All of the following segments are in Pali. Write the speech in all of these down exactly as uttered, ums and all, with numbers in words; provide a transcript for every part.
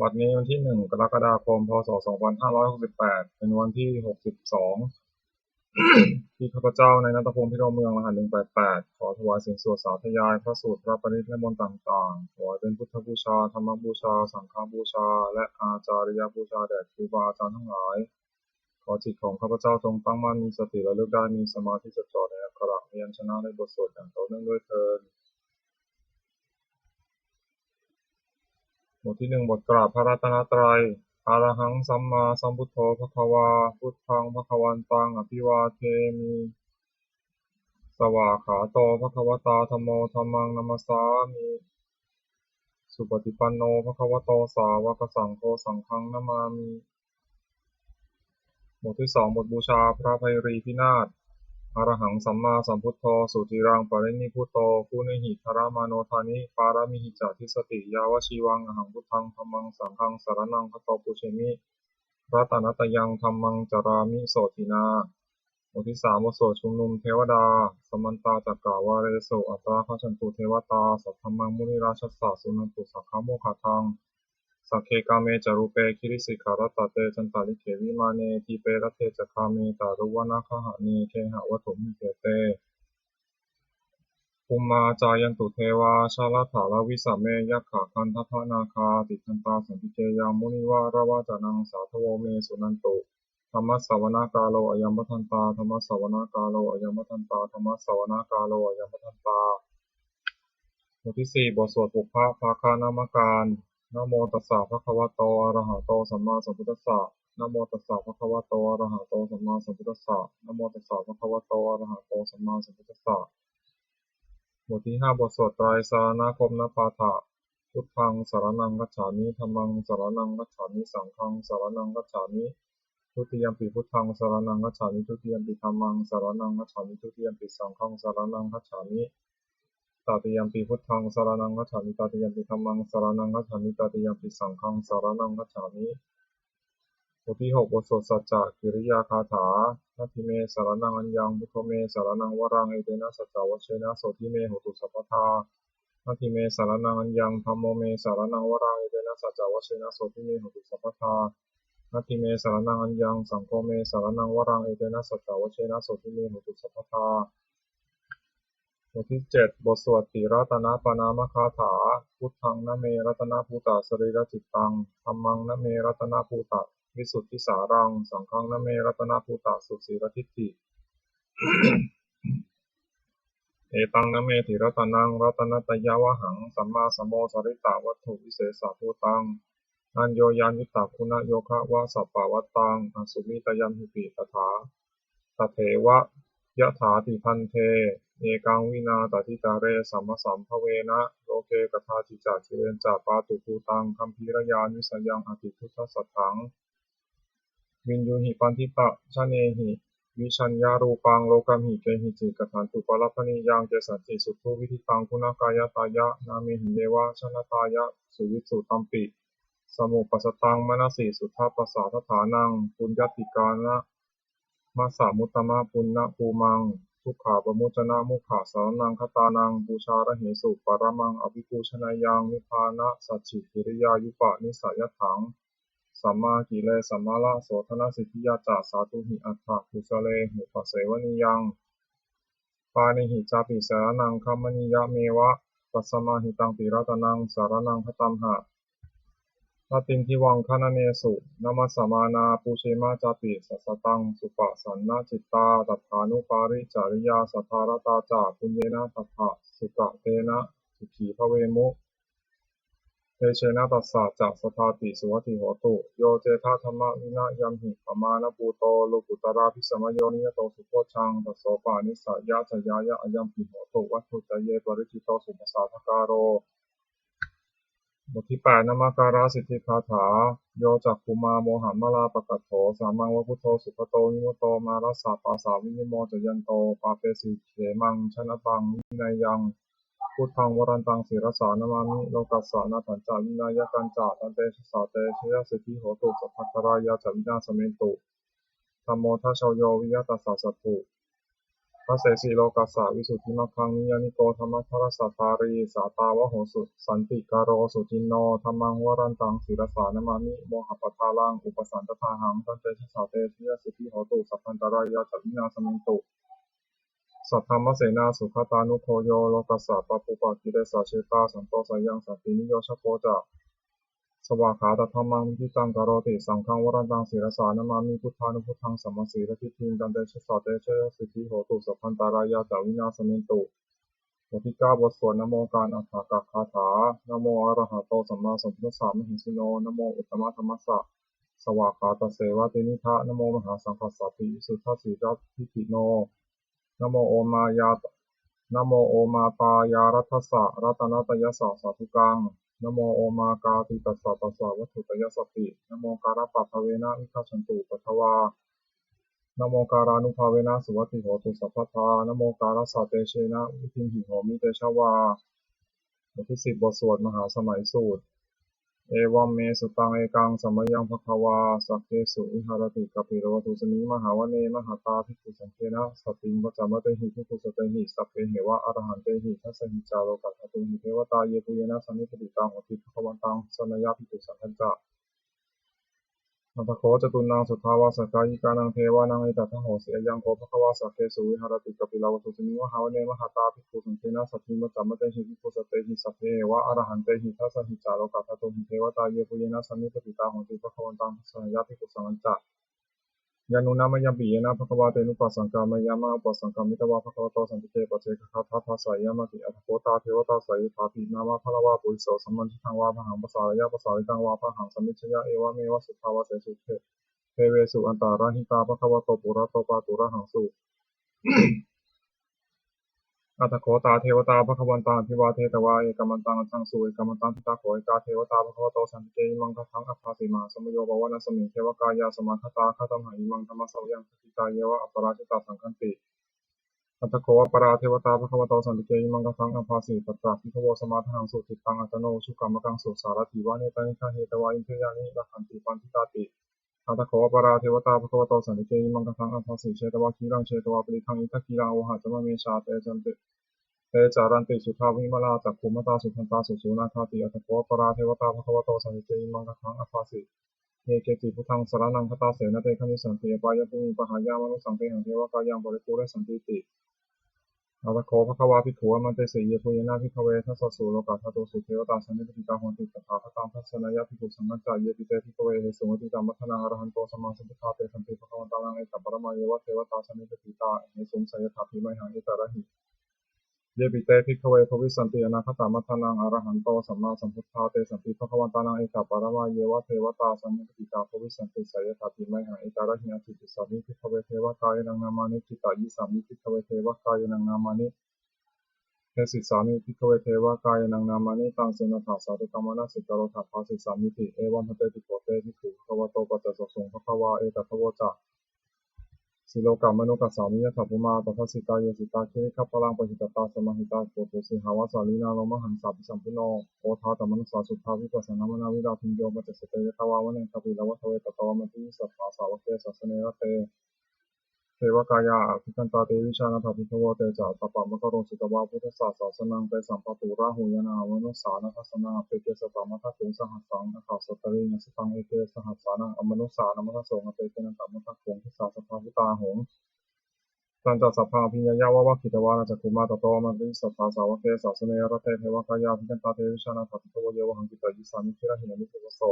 บัดนี้วันที่ หนึ่ง กรกฎาคม พ.ศ. สองพันห้าร้อยหกสิบแปด เป็นวันที่ หกสิบสอง ที่ข้าพเจ้า นายณัฐพงษ์ พิรมเมือง รหัส หนึ่งแปดแปด ขอถวายเสียงสวดสาธยายพระสูตร พระปริตร และมนต์ต่างๆ ถวายเป็นพุทธบูชา ธรรมบูชา สังฆบูชา และอาจาริยบูชาแด่ครูบาอาจารย์ทั้งหลาย ขอจิตของข้าพเจ้าจงตั้งมั่น มีสติระลึกได้ มีสมาธิจดจ่อในอักขระ พยัญชนะ และบทสวดอย่างต่อเนื่องด้วยเทอญ บทที่ หนึ่ง บทกราบพระรัตนตรัย Arahaṃ sammāsambuddho bhagavā, buddhaṃ bhagavantaṃ abhivādemi. Svākkhāto bhagavatā dhammo, dhammaṃ namassāmi. Supaṭipanno bhagavato sāvakasaṅgho, saṅghaṃ namāmi. บทที่ สอง บทบูชาพระไพรีพินาศ Arahaṃ sammāsambuddho suciraṃ parinibbuto, guṇehi dharamāno dāni pāramīhi ca dissati, yāvajīvaṃ ahaṃ buddhaṃ dhammaṃ saṅghaṃ saraṇaṃ gato pūjemi, ratanattayaṃ dhammaṃ carāmi sotthinā. บทที่ สาม บทสวดชุมนุมเทวดา Samantā cakkavāḷesu atrāgacchantu devatā, saddhammaṃ munirājassa suṇantu saggamokkhadaṃ. Sagge kāme ca rūpe girisikharataṭe cantalikkhe vimāne, dīpe raṭṭhe ca gāme taruvanagahane gehavatthumhi khette, bhummā cāyantu devā jalathalavisame yakkhagandhabbanāgā, tiṭṭhantā santike yaṃ munivaravacanaṃ sādhavo me suṇantu. Dhammassavanakālo ayambhadantā, dhammassavanakālo ayambhadantā, dhammassavanakālo ayambhadantā. บทที่ สี่ บทสวดปุพพภาคนมการ Namo tassa bhagavato arahato sammāsambuddhassa. Namo tassa bhagavato arahato sammāsambuddhassa. Namo tassa bhagavato arahato sammāsambuddhassa. บทที่ ห้า บทสวดไตรสรณคมนปาฐะ Buddhaṃ saraṇaṃ gacchāmi, dhammaṃ saraṇaṃ gacchāmi, saṅghaṃ saraṇaṃ gacchāmi. Dutiyampi buddhaṃ saraṇaṃ gacchāmi, dutiyampi dhammaṃ saraṇaṃ gacchāmi, dutiyampi saṅghaṃ saraṇaṃ gacchāmi. Tatiyampi buddhaṃ saraṇaṃ gacchāmi, tatiyampi dhammaṃ saraṇaṃ gacchāmi, tatiyampi saṅghaṃ saraṇaṃ gacchāmi. บทที่ หก บทสวดสัจจกิริยาคาถา Natthi me saraṇaṃ aññaṃ, buddho me saraṇaṃ varaṃ, etena saccavajjena sotthi me hotu sabbadā. Natthi me saraṇaṃ aññaṃ, dhammo me saraṇaṃ varaṃ, etena saccavajjena sotthi me hotu sabbadā. Natthi me saraṇaṃ aññaṃ, saṅgho me saraṇaṃ varaṃ, etena saccavajjena sotthi me hotu sabbadā. บทที่ เจ็ด บทสวดติรัตนปณามคาถา Buddhaṃ name ratanabhūtasariracittam, dhammaṃ name ratanabhūtavisuddhisāraṃ, saṅghaṃ name ratanabhūtasusīladiṭṭhi. Etaṃ name tiratanaṃ ratanattayavhaṃ, sammāsamosarittavatthuvisesabhūtaṃ, aññoññaññutiguṇayogavasappavattāṃ, asmiṃ tayamhipi tathā, tatheva yathāti bhante. Ekaṃ vinā taṭṭhitarena samasambhavena loke, kadāci ca cirañca pātubhūtaṃ gambhīrañāṇavisayaṃ atiduddasatthaṃ, viññūhi paṇḍitajanehi, vijjāya rūpaṃ lokamhi kehici, kathantu pālabhaṇīyaṃ tesañci suddhu viditaṃ. Guṇakāyattāya nāmehi, neva jānantāya suvisu, tampi samupajjhattaṃ manasi suddhapasathānaṃ, puññattikāna masamuttamapuññabhūmaṃ, dukkhāpamuccanamukkhasaraṇaṃ gatānaṃ, pūjārahesu paramaṃ abhipūjaneyyaṃ, nibbānasacchikiriyāyupanissayatthaṃ, sammākilesamālasodhanasiddhiyā ca. Sādhu hi atthakusalehi upasevanīyaṃ, pāṇihi cāpi saraṇaṃ gamanīyameva, tasmā hi taṃ tiratanaṃ saraṇaṃ gatamha, nattindivaṃ gaṇanesu namassāma. Pūjema cāpi sataṃ suppasannacittā, tatthānupāricariyā saddhā ratā ca, puññena tattha sukatena sukhī bhavemu, tejena tassa ca sadā pi suvatthi hotu. Yo cettha dhammavinayamhi pamāṇabhūto, lokuttaradhiggaṃ niyato subbodhaṃ, tassopānissajācayāya, ayampi hotu vatthuttaye paricito suppasadākāro. บทที่ แปด นมการสิทธิคาถา Yo cakkhumā mohamalāpakaṭṭho, sammānva buddho sugato vimutto, mārassa pāsā vinimocayanto, pāpesi khemaṃ janataṃ vineyyaṃ, buddhaṃ varantaṃ sirasā namāmi, lokassa nāthañca vināyakañca, tantejasā te jayasiddhi hotu, sabbantarāyā ca vināsamentu. Dhammo dhajo yo viya tassa satthu, Dasesi lokassa visuddhimaggaṃ niyyāniko dhammadharassa dhārī, sātāvaho su- santikaro suciṇṇo, dhammaṃ varantaṃ sirasā namāmi, mohappadālaṃ upasantadāhaṃ, tantejasā te jayasiddhi hotu, sabbantarāyā ca vināsamentu. Saddhammasenā sugatānugo yo, lokassa pāpūpakilesajetā, santo sayaṃ santiniyojako ca, svākkhātadhammaṃ viditaṃ karoti, saṅghaṃ varantaṃ sirasā namāmi, buddhānubuddhaṃ samasīladiṭṭhiṃ, tantejasā te jayasiddhi hotu, sabbantarāyā ca vināsamentu. บทที่เก้า บทสวดนโมการอัฏฐกถา Namo arahato sammāsambuddhassa mahesino, namo uttamadhammassa svākkhātasseva tenidha, namo mahāsaṅghassāpi visuddhasīladiṭṭhino, namo omāya- namo omātyāraddhassa ratanattayassa sādhukaṃ, namo omakātītassa tassa vatthuttayassapi, namokārappabhāvena vigacchantu upaddavā, namokārānubhāvena suvatthi hotu sabbadā, namokārassa tejena vidhimhi homi tejavā. บทที่สิบ บทสวดมหาสมัยสูตร Evaṃ me sutaṃ. Ekaṃ samayaṃ bhagavā sakkesu viharati kapilavatthusmiṃ mahāvane mahatā bhikkhusaṅghena saddhiṃ pañcamattehi bhikkhusatehi sabbeheva arahantehi. Dasahi ca lokadhātūhi devatā yebhuyyena sannipatitā honti bhagavantaṃ dassanāya bhikkhusaṅghañca. Atha kho catunnaṃ suddhāvāsakāyikānaṃ devānaṃ etadahosi: Ayaṃ kho bhagavā sakkesu viharati kapilavatthusmiṃ mahāvane mahatā bhikkhusaṅghena saddhiṃ pañcamattehi bhikkhusatehi sabbeheva arahantehi. Dasahi ca lokadhātūhi devatā yebhuyyena sannipatitā honti bhagavantaṃ dassanāya bhikkhusaṅghañca. Yannūna mayampi yena bhagavā tenupasaṅkameyyāma, upasaṅkamitvā bhagavato santike paccekagāthā bhāseyyāmāti. Atha kho tā devatā seyyathāpi nāma balavā puriso sammiñjitaṃ vā bāhaṃ pasāreyya, pasāritaṃ vā bāhaṃ sammiñjeyya, evameva suddhāvāsesu de- devesu antarahitā bhagavato purato pāturahaṃsu. Atha kho tā devatā bhagavantaṃ abhivādetvā ekamantaṃ aṭṭhaṃsu. Ekamantaṃ ṭhitā kho ekā devatā bhagavato santike imaṃ gāthaṃ abhāsi: Mahāsamayo pavanasmiṃ, devakāyā samāgatā; āgatamha imaṃ dhammasamayaṃ, dakkhitāyeva aparājitasaṅghanti. Atha kho aparā devatā bhagavato santike imaṃ gāthaṃ abhāsi: Tatra bhikkhavo samādahaṃsu, cittaṃ attano ujukamakaṃsu; sārathīva nettāni gahetvā, indriyāni rakkhanti paṇḍitāti. Atha kho aparā devatā bhagavato santike imaṃ gāthaṃ abhāsi: Chetvā khīlaṃ chetvā palighaṃ, indakhīlaṃ avohaccamanejā; te caranti suddhā vimalā, cakkhumatā sudantā susunāgāti. Atha kho aparā devatā bhagavato santike imaṃ gāthaṃ abhāsi: Ye keci buddhaṃ saraṇaṃ gatāse, na te gamissanti apāyabhūmiṃ; pahāya mānusaṃ dehaṃ, devakāyaṃ paripūressantīti. Atha kho bhagavā bhikkhū āmantesi: Yebhuyyena bhikkhave dasasu lokadhātūsu devatā sannipatitā honti tathāgataṃ dassanāya bhikkhusaṅghañca. Yepi te bhikkhave ahesuṃ atītamaddhānaṃ arahanto sammāsambuddhā, tesampi bhagavantānaṃ etaparamāyeva devatā sannipatitā ahesuṃ, seyyathāpi mayhaṃ etarahi. Yepi te bhikkhave bhavissanti anāgatamaddhānaṃ arahanto sammāsambuddhā, tesampi bhagavantānaṃ etaparamāyeva devatā sannipatitā bhavissanti, seyyathāpi mayhaṃ etarahi. Ācikkhissāmi bhikkhave devakāyānaṃ nāmāni, kittayissāmi bhikkhave devakāyānaṃ nāmāni, desissāmi bhikkhave devakāyānaṃ nāmāni, taṃ suṇātha sādhukaṃ manasikarotha bhāsissāmīti. Evaṃ bhanteti kho te bhikkhū bhagavato paccassosuṃ. Bhagavā etadavoca: Silokamanukassāmi, yattha bhummā tadassitā; ye sitā girigabbharaṃ, pahitattā samāhitā. Puthū sīhāva sallīnā, lomahaṃsābhisambhuno; odātamanasā suddhā, vippasannamanāvilā. Bhiyyo pañcasate ñatvā, vane kāpilavatthave; tato āmantayi satthā, sāvake sāsane rate. Devakāyā abhikkantā, te vijānātha bhikkhavo. Te ca ātappamakaruṃ, sutvā buddhassa sāsanaṃ; tesampāturahu ñāṇaṃ, amanussāna dassanaṃ. Appeke satamaddakkhuṃ, sahassaṃ atha sattariṃ; santaṃ eke sahassānaṃ, amanussānamaddasuṃ. Appekenantamaddakkhuṃ, disā sabbā phuṭā ahuṃ. Tañca sabbaṃ abhiññāya, vavakkhitvāna cakkhumā; tato āmantayi satthā, sāvake sāsane rate. Devakāyā abhikkantā, te vijānātha bhikkhavo; ye vohaṃ kittayissāmi, girāhi anupubbaso.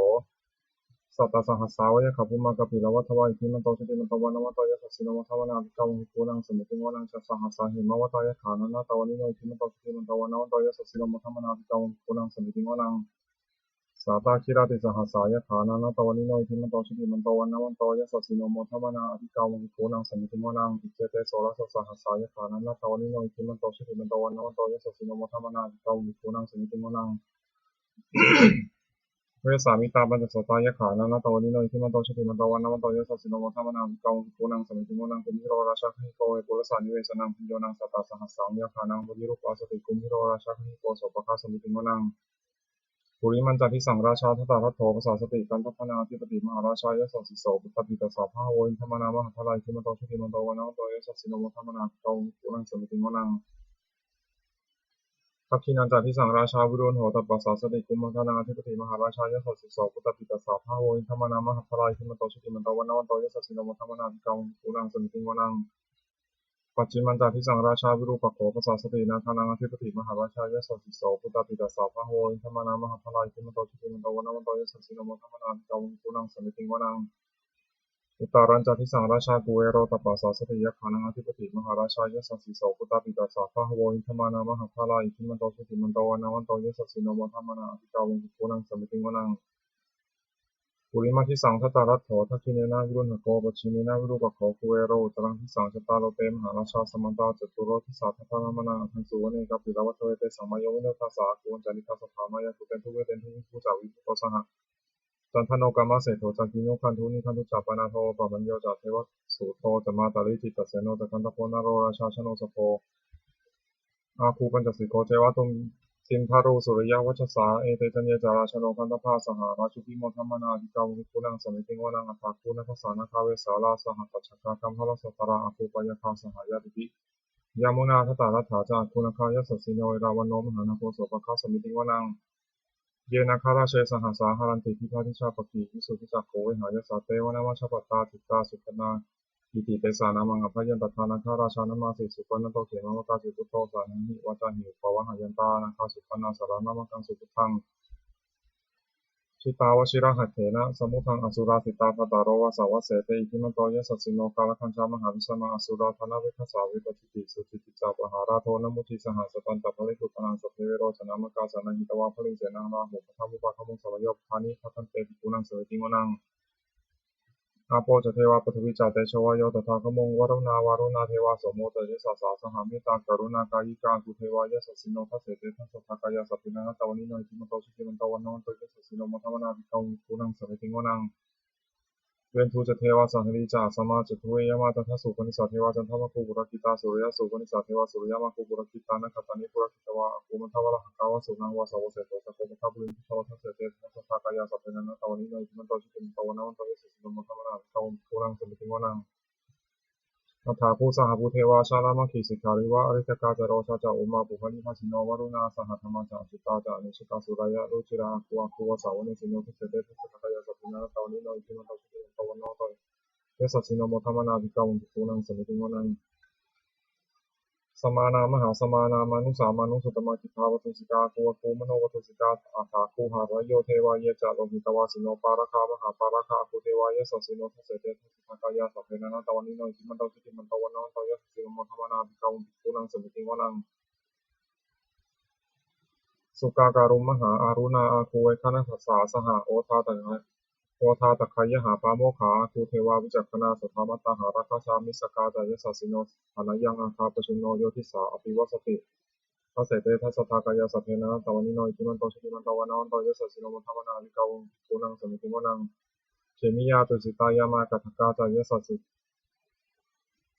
Sattasahassā va yakkhā, bhummā kāpilavatthavā; iddhimanto jutimanto, vaṇṇavanto yasassino; modamānā abhikkāmuṃ, bhikkhūnaṃ samitiṃ vanaṃ. Chasahassā hemavatā, yakkhā nānattavaṇṇino; iddhimanto jutimanto, vaṇṇavanto yasassino; modamānā abhikkāmuṃ, bhikkhūnaṃ samitiṃ vanaṃ. Sātāgirā tisahassā, yakkhā nānattavaṇṇino; iddhimanto jutimanto, vaṇṇavanto yasassino; modamānā abhikkāmuṃ, bhikkhūnaṃ samitiṃ vanaṃ. Iccete soḷasasahassā, yakkhā nānattavaṇṇino; iddhimanto jutimanto, vaṇṇavanto yasassino; modamānā abhikkāmuṃ, bhikkhūnaṃ samitiṃ vanaṃ. Vessāmittā pañcasatā, yakkhā nānattavaṇṇino; iddhimanto jutimanto, vaṇṇavanto yasassino; modamānā abhikkāmuṃ, bhikkhūnaṃ samitiṃ vanaṃ. Kumbhīro rājagahiko, vepullassa nivesanaṃ; bhiyyo naṃ satasahassaṃ, yakkhānaṃ payirupāsati; kumbhīro rājagahiko, sopāga samitiṃ vanaṃ. Purimañca disaṃ rājā dhataraṭṭho pasāsati, gandhabbānaṃ ādhipati mahārājā yasassi so. Puttāpi tassa bahavo indanāmā mahabbalā, iddhimanto jutimanto vaṇṇavanto yasassino, modamānā abhikkāmuṃ bhikkhūnaṃ samitiṃ vanaṃ. Dakkhiṇañca disaṃ rājā virūḷho tappasāsati, kumbhaṇḍānaṃ ādhipati mahārājā yasassi so. Puttāpi tassa bahavo indanāmā mahabbalā, iddhimanto jutimanto vaṇṇavanto yasassino, modamānā abhikkāmuṃ bhikkhūnaṃ samitiṃ vanaṃ. Pacchimañca disaṃ rājā virūpakkho pasāsati, nāgānaṃ ādhipati mahārājā yasassi so. Puttāpi tassa bahavo indanāmā mahabbalā, iddhimanto jutimanto vaṇṇavanto yasassino, modamānā abhikkāmuṃ bhikkhūnaṃ samitiṃ vanaṃ. Uttarañca disaṃ rājā kuvero tappasāsati, yakkhānaṃ ādhipati mahārājā yasassi so. Puttāpi tassa bahavo indanāmā mahabbalā, iddhimanto jutimanto vaṇṇavanto yasassino, modamānā abhikkāmuṃ bhikkhūnaṃ samitiṃ vanaṃ. Purimaṃ disaṃ dhataraṭṭho, dakkhiṇena virūḷhako, pacchimena virūpakkho, kuvero uttaraṃ disaṃ. Cattāro te mahārājā samantā caturo disā, daddallamānā aṭṭhaṃsu, vane kāpilavatthave. Tesaṃ māyāvino dāsā āgū vañcanikā saṭhā, māyā kuṭeṇḍu veṭeṇḍu viṭū ca viṭuṭo saha, candano kāmaseṭṭho ca kinnughaṇḍu nighaṇḍu ca, panādo opamañño ca devasūto ca mātali, cittaseno ca gandhabbo naḷorājā janosabho, āgū pañcasikho ceva timbarū suriyavacchasā. Ete caññe ca rājāno gandhabbā saha rājubhi, modamānā abhikkāmuṃ bhikkhūnaṃ samitiṃ vanaṃ. Athāgū nābhasā nāgā vesālā sahatacchakā, kambalassatarā āgū pāyāgā saha ñātibhi, yāmunā dhataraṭṭhā ca āgū nāgā yasassino, erāvaṇo mahānāgo sopāga samitiṃ vanaṃ. Ye nāgarāje sahasā haranti, dibbā dijā pakkhi visuddhacakkhū, vehāyasā te vanamajjhapattā, citrā supaṇṇā iti tesa nāmaṃ. Abhayantadā nāgarājānamāsi, supaṇṇato khemamakāsi buddho, saṇhāhi vācāhi upavhayantā, nāgā supaṇṇā saraṇamakaṃsu buddhaṃ. Jitā vajirahatthena samuddaṃ asurā sitā, bhātaro vāsavassete iddhimanto yasassino, kālakañjā mahābhismā asurā dānaveghasā, vepacitti sucitti ca pahārādo namucī saha, satañca baliputtānaṃ sabbe verocanāmakā, sannayhitvā baliṃ senaṃ rāhubhaddamupāgamuṃ, samayodāni bhaddante bhikkhūnaṃ samitiṃ vanaṃ. Āpo ca devā pathavī ca tejo vāyo tadāgamuṃ, varuṇā vāruṇā devā somo ca yasasā saha, mettākaruṇākāyikā āgū devā yasassino, dasete dasadhā kāyā sabbe nānattavaṇṇino, iddhimanto jutimanto vaṇṇavanto yasassino, modamānā abhikkāmuṃ bhikkhūnaṃ samitiṃ vanaṃ. Veṇḍū ca devā sahalī ca asamā ca duve yamā, candassūpanisā devā candamāgū purakkhitā, suriyassūpanisā devā suriyamāgū purakkhitā, nakkhattāni purakkhitvā āgū mandavalāhakā, vasūnaṃ vāsavo seṭṭho sakkopāga purindado, dasete dasadhā kāyā sabbe nānattavaṇṇino, iddhimanto jutimanto vaṇṇavanto yasassino, modamānā abhikkāmuṃ bhikkhūnaṃ samitiṃ vanaṃ. Athāgū sahabhū devā jalamaggisikhāriva, ariṭṭhakā ca rojā ca ummāpupphanibhāsino, varuṇā sahadhammā ca accutā ca anejakā, sūleyyarucirā āgū āgū vāsavanesino, dasete dasadhā kāyā sabbe nānattavaṇṇino, iddhimanto jutimanto vaṇṇavanto yasassino, modamānā abhikkāmuṃ bhikkhūnaṃ samitiṃ vanaṃ. Samānā mahāsamānā mānusā mānusuttamā, khiḍḍāpadūsikā āgū āgū manopadūsikā, athāgū harayo devā ye ca lohitavāsino, pāragā mahāpāragā āgū devā yasassino, dasete dasadhā kāyā sabbe nānattavaṇṇino, iddhimanto jutimanto vaṇṇavanto yasassino, modamānā abhikkāmuṃ bhikkhūnaṃ samitiṃ vanaṃ. Sukkā karumhā aruṇā āgū veghanasā saha, odātagayhā pāmokkhā āgū devā vicakkhaṇā, sadāmattā hāragajā missakā ca yasassino, thanayaṃ āga pajjunno yo disā abhivassati, dasete dasadhā kāyā sabbe nānattavaṇṇino, iddhimanto jutimanto vaṇṇavanto yasassino, modamānā abhikkāmuṃ bhikkhūnaṃ samitiṃ vanaṃ. Khemiyā tusitā yāmā kaṭṭhakā ca yasassi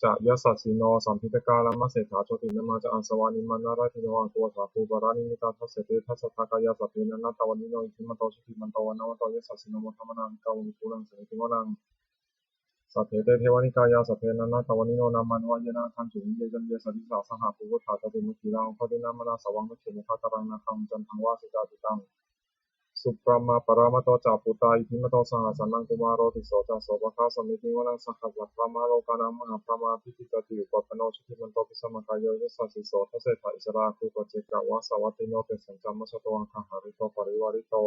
ca yasassino, lambitakā lāmaseṭṭhā jotināmā ca āsavā, nimmānaratino āgū athāgū paranimmitā, dasete dasadhā kāyā sabbe nānattavaṇṇino, iddhimanto jutimanto vaṇṇavanto yasassino, modamānā abhikkāmuṃ bhikkhūnaṃ samitiṃ vanaṃ. Saṭṭhete devanikāyā sabbe nānattavaṇṇino, nāmanvayena āgañchuṃ ye caññe sadisā saha, pavutthajātimaggīhā oghatiṇṇamanāsavaṃ, dakkhemoghataraṃ nāgaṃ candaṃva supaṇṇitaṃ, subrahmā paramatto ca puttā iddhimato saha, sanaṅkumāro tisso ca sopāga samitiṃ vanaṃ. Sahassabrahmalokānaṃ mahābrahmābhitiṭṭhati, upapanno jutimanto bhismākāyo yasassi so, dasettha issarā āgū paccekavasavattino, tesañca majjhato āga hārito parivārito.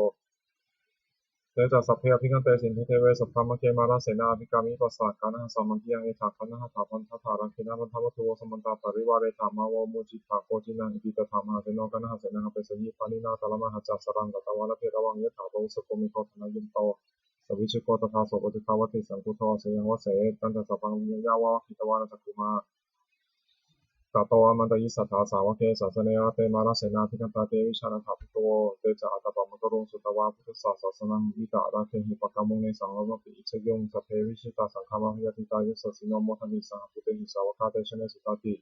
Te ca sabbe abhikkante sinno deve sabrahmake, mārasenā abhikkāmi passa kaṇhassa mandiyaṃ. Etha gaṇhatha bandhatha rāgena baddhamatthu vo, samantā parivāretha mā vo muñcittha koci naṃ. Iti tattha mahāseno kaṇhasenaṃ apesayi, pāṇinā talamāhacca saraṃ katvāna bheravaṃ. Yathā pāvussako megho thanayanto savijjuko, tadā so paccudāvatti saṅkuddho asayaṃvase. Tañca sabbaṃ abhiññāya vavakkhitvāna cakkhumā, tato āmantayi satthā sāvake sāsane rate. Mārasenā abhikkantā te vijānātha bhikkhavo, te ca ātappamakaruṃ sutvā buddhassa sāsanaṃ. Vītarāgehi pakkāmuṃ nesaṃ lomampi iñjayuṃ, sabbe vijitasaṅgāmā bhayātītā yasassino, modanti saha bhūtehi sāvakā te janesutāti.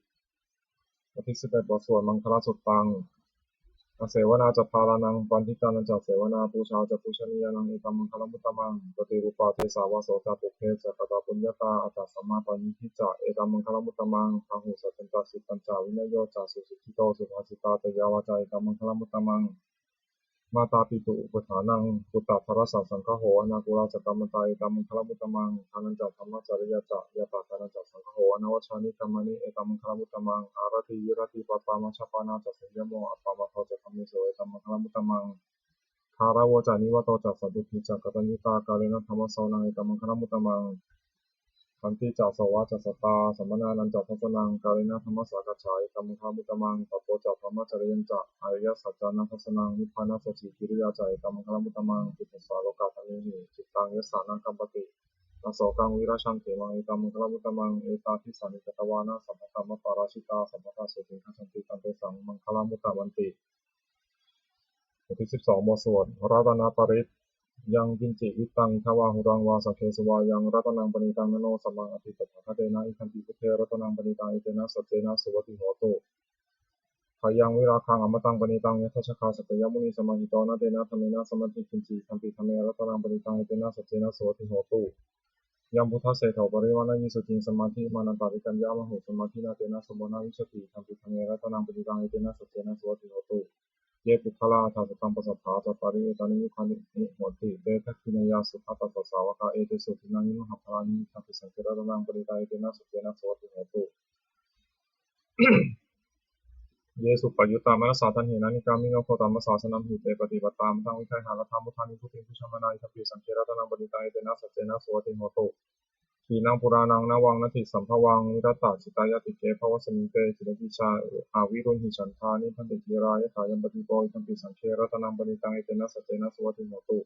บทที่สิบเอ็ด บทสวดมังคลสุตตัง Asevanā ca bālānaṃ, paṇḍitānañca sevanā, pūjā ca pūjanīyānaṃ, etam maṅgalam uttamaṃ. Paṭirūpadesavāso ca, pubbe ca katapuññatā, attasammāpaṇidhi ca, etam maṅgalam uttamaṃ. Bāhusaccañca sippañca, vinayo ca susikkhito, subhāsitā ca yā vācā, etam maṅgalam uttamaṃ. Mātāpituupaṭṭhānaṃ, puttadārassa saṅgaho, anākulā ca kammantā, etam maṅgalam uttamaṃ. Dānañca dhammacariyā ca, ñātakānañca saṅgaho, anavajjāni kammāni, etam maṅgalam uttamaṃ. Āratī viratī pāpā, majjapānā ca saññamo, appamādo ca dhammesu, etam maṅgalam uttamaṃ. Gāravo ca nivāto ca, santuṭṭhī ca kataññutā, kālena dhammassavanaṃ, etam maṅgalam uttamaṃ. Khantī ca sovacassatā, samaṇānañca dassanaṃ, kālena dhammasākacchā, etam maṅgalam uttamaṃ. Tapo ca brahmacariyañca, ariyasaccāna dassanaṃ, nibbānasacchikiriyā ca, etam maṅgalam uttamaṃ. Phuṭṭhassa lokadhammehi, cittaṃ yassa na kampati, asokaṃ virajaṃ khemaṃ, etam maṅgalam uttamaṃ. Etādisāni katvāna, sabbatthamaparājitā, sabbattha sotthiṃ gacchanti, tan tesaṃ maṅgalam uttamanti. บทที่สิบสอง บทสวดรัตนปริตร Yaṅkiñci vittaṃ idha vā huraṃ vā, saggesu vā yaṃ ratanaṃ paṇītaṃ, na no samaṃ atthi tathāgatena, idampi buddhe ratanaṃ paṇītaṃ, etena saccena suvatthi hotu. Khayaṃ virāgaṃ amataṃ paṇītaṃ, yadajjhagā sakyamunī samāhito, na tena dhammena samatthi kiñci, idampi dhamme ratanaṃ paṇītaṃ, etena saccena suvatthi hotu. Yaṃ buddhaseṭṭho parivaṇṇayī suciṃ, samādhimānantarikaññamāhu, samādhinā tena samo na vijjati, idampi dhamme ratanaṃ paṇītaṃ, etena saccena suvatthi hotu. Ye puggalā aṭṭha sataṃ pasatthā, cattāri etāni yugāni honti, te dakkhiṇeyyā sugatassa sāvakā, etesu dinnāni mahapphalāni, idampi saṅghe ratanaṃ paṇītaṃ, etena saccena suvatthi hotu. Ye suppayuttā manasā daḷhena, nikkāmino gotamasāsanamhi, te pattipattā amataṃ vigayha, laddhā mudhā nibbutiṃ bhuñjamānā, idampi saṅghe ratanaṃ paṇītaṃ, etena saccena suvatthi hotu. Khīṇaṃ purāṇaṃ navaṃ natthi sambhavaṃ, virattacittāyatike bhavasmiṃ, te khīṇabījā avirūḷhichandā, nibbanti dhīrā yathāyampadīpo, idampi saṅghe ratanaṃ paṇītaṃ, etena saccena suvatthi hotu.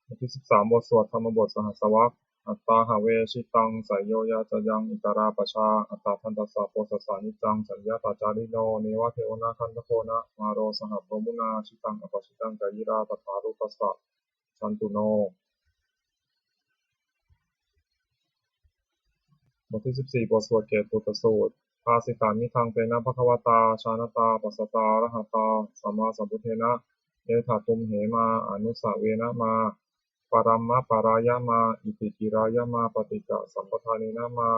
บทที่สิบสาม บทสวดธรรมบทสหัสสวรรค Atthāhave cittaṃ seyyo yācāyaṃ itarā pajā, attadantassa posassa niccaṃ saññatacārino, neva kheṇo na gaṇḍako na māro saha brūmuna, cittaṃ appacittaṃ kāyirā tathārūpassa jantuno. บทที่สิบสี่ บทสวดเกตุตสูตร Bhāsitamidaṃ tena bhagavatā jānatā passatā arahatā sammāsambuddhena, etha tumhe mā anusavena mā paramaparāya mā itthivirāya mā paṭighasampadanena mā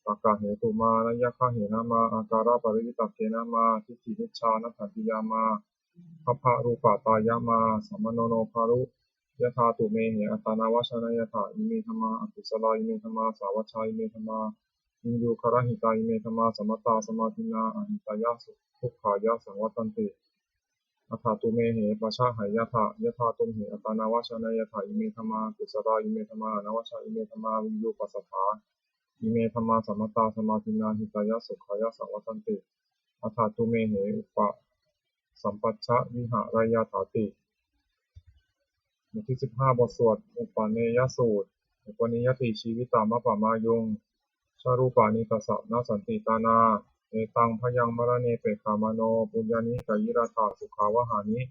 pakkahetu mā nayagahena mā ākāraparivitakkena mā diṭṭhimicchānandiyā mā gabbharūpatāya mā samāno no khāru yathā tumhehi attanāvajjānāyatha. Ime dhammā akusalā, ime dhammā sāvajjā, ime dhammā viññugarahitā, ime dhammā sammatā samādinnā ahitāya dukkhāya saṃvattanti. Atha tumhehi pajāhayyatha yathā tumhehi attanāvajjānāyatha. Ime dhammā kusalā, ime dhammā anavajjā, ime dhammā viññuppasatthā, ime dhammā sammatā samādinnā hitāya sukhāya saṃvattanti. Atha tumhehi upasampajja vihareyyathāti. บทที่สิบห้า บทสวดอุปเนยสูตร Upaniyyati jīvitamappamāyuṃ, jarūpanītassa nassanti tāṇā, etaṃ bhayaṃ maraṇe pekkhamāno puññāni kāyirātha sukhāvahāni.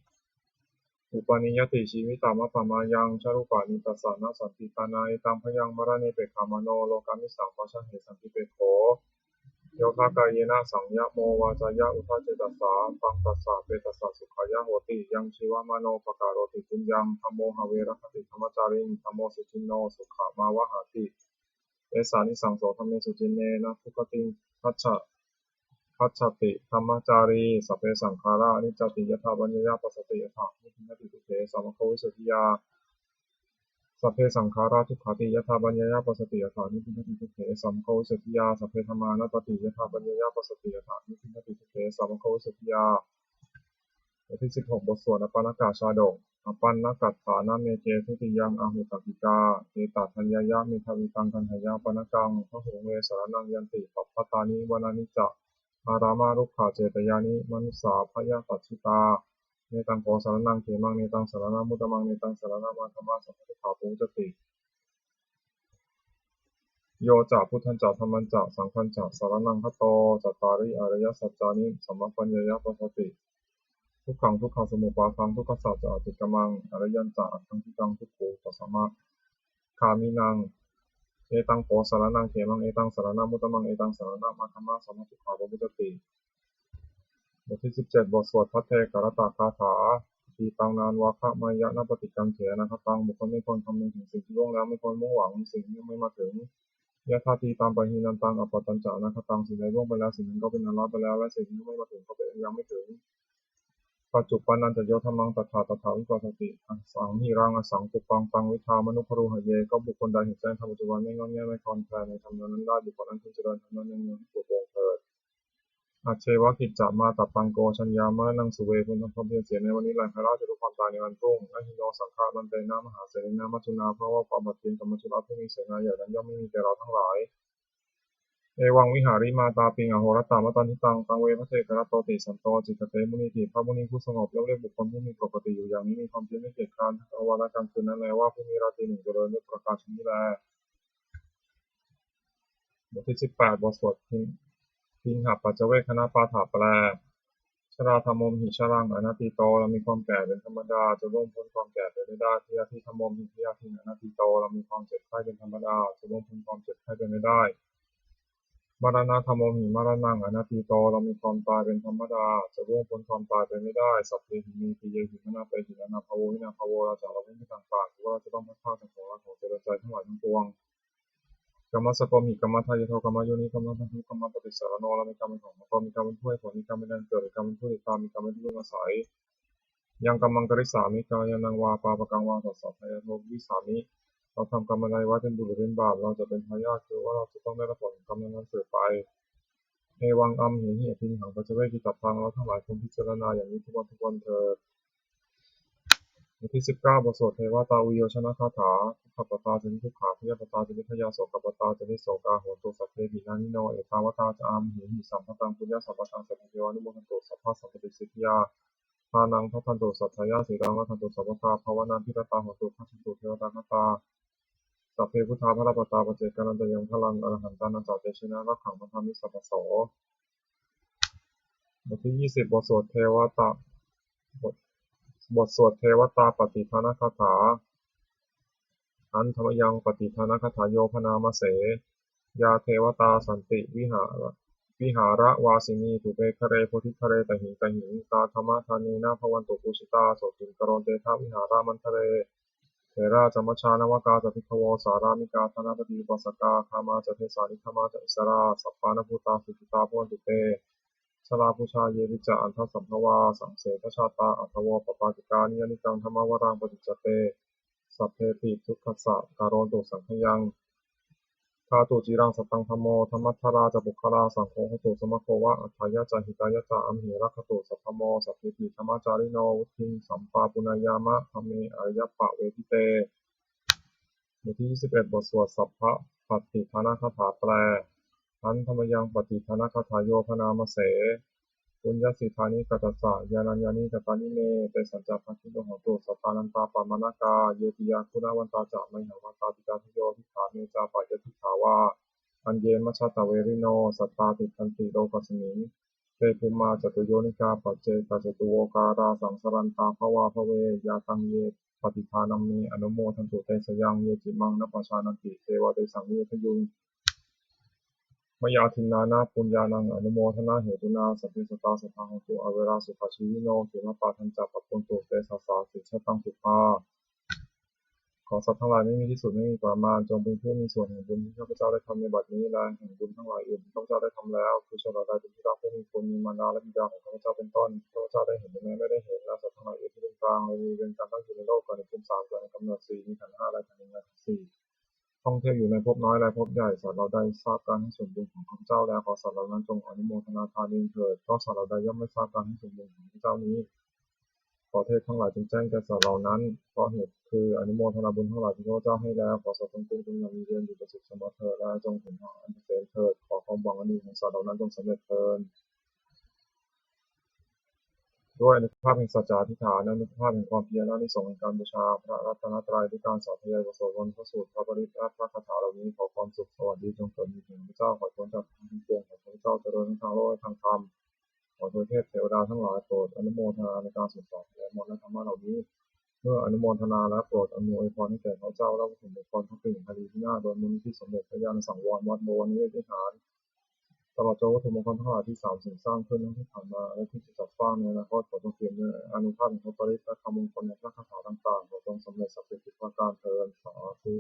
Upaniyyati jīvitamappamāyuṃ, jarūpanītassa nassanti tāṇā, etaṃ bhayaṃ maraṇe pekkhamāno lokamissaṃ pajāhe santi pekkho. Yodha kāyena saṃyamo vācāya uda cetasā, taṃ tassa petassa sukhāya hoti. Yaṃ jīvamāno pakaroti puññaṃ, dhammo have rakkhati dhammacāriṃ, dhammo suciṇṇo sukhamāvahati, esānisaṃso dhamme suciṇṇe, na dugatiṃ gaccha gacchati dhammacārī. Sabbe saṅkhārā aniccāti yathāpaññāya passati, atha nibbindati dukkhe samupayassati. Sabbe saṅkhārā dukkhāti yathāpaññāya passati, atha nibbindati dukkhe samupayassati. Sabbe dhammā anattāti yathāpaññāya passati, atha nibbindati dukkhe samupayassati. บทที่สิบหก บทสวดอัปปณกชาดก Appaṇakaṭṭhānameke dutiyaṃ āhu tappikā, etadaññāya medhāvī taṃ gaṇhāya appaṇakaṃ. Bahū me saraṇaṃ yanti pabbatāni vanāni ca, arāmarukkhacetyāni manussā bhayapajjitā. Netaṃ kho saraṇaṃ khemaṃ, netaṃ saraṇamuttamaṃ, netaṃ saraṇamāgamma, sabbadukkhā pamuccati. Yo ca buddhañca dhammañca saṅghañca saraṇaṃ gato, cattāri ariyasaccāni sammappaññāya passati, dukkhaṃ dukkhasamuppādaṃ dukkhassa ca atikkamaṃ, ariyañca aṭṭhaṅgikaṃ dukkhūpasamagāminaṃ. Netaṃ kho saraṇaṃ khemaṃ, netaṃ saraṇamuttamaṃ, netaṃ saraṇamāgamma, sabbadukkhā pamuccati. บทที่สิบเจ็ด บทสวดภัทเทกรัตตคาถา Atītaṃ nānvāgameyya nappaṭikaṅkhe anāgataṃ. บุคคลไม่ควรคำนึงถึงสิ่งที่ล่วงแล้ว ไม่ควรมุ่งหวังสิ่งที่ยังไม่มาถึง Yadatītaṃ pahīnantaṃ appattañca anāgataṃ. สิ่งใดล่วงไปแล้ว สิ่งนั้นก็เป็นอันละไปแล้ว และสิ่งที่ยังไม่มาถึงก็เป็นอันยังไม่ถึง Paccuppannañca yo dhammaṃ tattha tattha vipassati, asaṃhiraṃ asaṅkuppaṃ taṃ viddhā manubrūhaye. ก็บุคคลใดเห็นแจ้งธรรมปัจจุบัน ไม่ง่อนแง่นไม่คลอนแคลนในธรรมนั้นๆได้ บุคคลนั้นพึงเจริญธรรมนั้นในเมืองที่ปวดปรานเถิด Ajjeva kiccamātappaṃ ko jaññā maraṇaṃ suve. พึงทำความเพียรเสียในวันนี้แล แลให้ละเสียด้วยความตายในวันพรุ่ง Na hi no saṅgarantena mahāsenena maccunā bhava. ความผัดเพี้ยนกับมัจจุราชผู้มีเสนาใหญ่นั้นย่อมไม่มีแก่เราทั้งหลาย Evaṃ vihārimātāpiṃ ahorattamatanditaṃ, taṃ ve bhaddekarattoti santo ācikkhate munīti. พระมุนีผู้สงบย่อมเรียกบุคคลผู้มีปกติอยู่อย่างนี้ มีความเพียรไม่เกียจคร้าน ทั้งกลางวันและกลางคืนนั้นแล ว่าผู้มีราตรีหนึ่งเจริญด้วยประการชนนี้แล บทที่สิบแปด บทสวด Piṇ- Piṇhapaccavegganapāṭha แปล Jarādhammomhi jaraṃ anatīto. เรามีความแก่เป็นธรรมดา จะล่วงพ้นความแก่ไปไม่ได้ Byādhidhammomhi byādhiṃ anatīto. เรามีความเจ็บไข้เป็นธรรมดา จะล่วงพ้นความเจ็บไข้ไปไม่ได้ Maraṇadhammomhi maraṇaṃ anatīto. เรามีความตายเป็นธรรมดา จะล่วงพ้นความตายไปไม่ได้ Sabbehi me piyehi manāpehi manābhāvo vinābhāvo. เราจะละเว้นไม่ต่างๆ คือว่าเราจะต้องพลัดพรากจากของรักของเจริญใจทั้งหลายทั้งปวง Kammassakomhi kammadāyādo kammayoni kammadandū kammapaṭisaraṇo. เรามีกรรมเป็นของของตน มีกรรมเป็นผู้ให้ผล มีกรรมเป็นแดนเกิด มีกรรมเป็นผู้ติดตาม มีกรรมเป็นที่พึ่งอาศัย Yaṃ kammaṃ karissāmi kalyāṇaṃ vā pāpakaṃ vā tassa dāyādo bhavissāmi. เราทำกรรมอันใดไว้ เป็นบุญหรือเป็นบาป เราจะเป็นทายาท คือว่าเราจะต้องได้รับผลของกรรมนั้นๆสืบไป Evaṃ amhehi piṇhapaccaveggitabbaṃ. เราทั้งหลายควรพิจารณาอย่างนี้ทุกวันทุกวันเถิด บทที่สิบเก้า บทสวดเทวตาอุยโยชนคาถา Dukkhappattā ca niddukkhā bhayappattā ca nibbhayā sokappattā ca nissokā hontu sabbepi pāṇino. Ettāvatā ca amhehi sambhataṃ puññasampadaṃ sabbe devānumodantu sabbasampattisiddhiyā. Dānaṃ dadantu saddhāya sīlaṃ rakkhantu sabbadā bhāvanābhiratā hontu gacchantu devatāgatā. Sabbe buddhā balappattā paccekānañca yaṃ balaṃ arahantānañca tejena rakkhaṃ bandhāmi sabbaso. บทที่ยี่สิบ บทสวดเทวตา บท บทสวดเทวตาปัตติทานคาถา Handa mayaṃ pattidānagāthāyo bhaṇāma se. Yā devatā santi vihāra vihāravāsinī thūpe ghare bodhighare tahiṃ tahiṃ, tā dhammadānena bhavantu pūjitā sotthiṃ karontedha vihāramaṇḍale. Therā ca majjhā navakā ca bhikkhavo sārāmikā dānapatī upāsakā, gāmā ca desā nigamā ca issarā, sappāṇabhūtā sukhitā bhavantu te. Jalābujā yepi ca aṇḍasambhavā saṃsedajātā athavopapātikā, niyyānikaṃ dhammavaraṃ paṭicca te sabbepi dukkhassa karontu saṅkhayaṃ. Ṭhātu ciraṃ sataṃ dhammo dhammaddharā ca puggalā, saṅgho hotu samaggo va atthāya ca hitāya ca. Amhe rakkhatu saddhammo sabbepi dhammacārino, vuḍḍhiṃ sampāpuṇeyyāma dhamme ariyappavedite. บทที่ยี่สิบเอ็ด บทสวดสัพพะปัตติทานคาถาแปล Handa mayaṃ pattidānagāthāyo bhaṇāma se. Puññassidāni katassa yānaññāni katāni me, tesañca bhāgino hontu satthā nantāpamāṇakā. Ye piyā guṇavantā ca mayhaṃ mātā pitā dayo, diṭṭhā me ca pāpetha diṭṭhā vā aññe majjhattā verino, sattā tiṭṭhanti lokasmiṃ te bhummā catuyonikā paccekacatuvokārā, saṃsarantā bhavā bhave yā taṃ ye pattidānaṃ me anumodantu te sayaṃ. Ye cimaṃ na pajānanti, te va tesaṃ viññūhi. Mayā dinnāna puññānaṃ anumodanāhetunā sabbe sattā sadā hontu averā sukhajīvino, khemappadañca pakkhontu te sassāti jataṃ sukhā. ขอสัตว์ทั้งหลายไม่มีที่สุดไม่มีประมาณ จงเป็นผู้มีส่วนแห่งบุญที่ข้าพเจ้าได้ทำในบัดนี้ และแห่งบุญทั้งหลายอื่นที่ข้าพเจ้าได้ทำแล้ว คือชนเหล่าใดเป็นที่รักผู้มีคุณ มีมารดาและบิดาของข้าพเจ้าเป็นต้น ที่ข้าพเจ้าได้เห็นหรือแม้ไม่ได้เห็น และสัตว์ทั้งหลายอื่นที่เป็นกลาง และมีเวรกรรมตั้งอยู่ในโลก เกิดในภูมิสาม เกิดในกำเนิดสี่ มีขันธ์ห้า และขันธ์หนึ่ง และขันธ์สี่ ท่องเที่ยวอยู่ในภพน้อยและภพใหญ่ สัตว์เหล่าใดทราบการให้ส่วนบุญของข้าพเจ้าแล้ว ขอสัตว์เหล่านั้นจงอนุโมทนาทานเองเถิด เพราะสัตว์เหล่าใดย่อมไม่ทราบการให้ส่วนบุญของข้าพเจ้านี้ ขอเทพทั้งหลายจงแจ้งแก่สัตว์เหล่านั้น เพราะเหตุคืออนุโมทนาบุญทั้งหลายที่ข้าพเจ้าให้แล้ว ขอสัตว์ทั้งปวงจงอย่ามีเวรอยู่เป็นสุขเสมอเถิด และจงถึงทางอันเกษมเถิด ขอความหวังอันดีของสัตว์เหล่านั้นจงสำเร็จเทอญ ด้วยอานุภาพแห่งสัจจาธิษฐาน อานุภาพแห่งความเพียร อานิสงส์แห่งการบูชาพระรัตนตรัย ด้วยการสาธยายบทสวดมนต์ พระสูตร พระปริตร และพระคาถาเหล่านี้ ขอความสุขสวัสดีจงเกิดมีแก่ข้าพเจ้า ขอพ้นจากทุกข์ทั้งปวง ขอข้าพเจ้าเจริญทั้งทางโลกและทางธรรม ขอเทวเทพเทวดาทั้งหลายโปรดอนุโมทนาในการสวดสาธยายมนต์และธรรมะเหล่านี้ เมื่ออนุโมทนาแล้วโปรดอำนวยพรให้แก่ข้าพเจ้าและวัตถุมงคลพระปิ่นมหาลีพินาศ โดยมูลนิธิสมเด็จพระญาณสังวรวัดบวรนิเวศวิหาร ตลอดจนวัตถุมงคลทั้งหลายที่สามสิ่งสร้างขึ้นทั้งที่ผ่านมาและที่จะจัดสร้างในอนาคต ขอจงเปี่ยมด้วยอานุภาพแห่งพระปริตรและคำมงคลในพระคาถาต่างๆ ขอจงสำเร็จศักดิ์สิทธิ์ทุกประการเทอญ สาธุ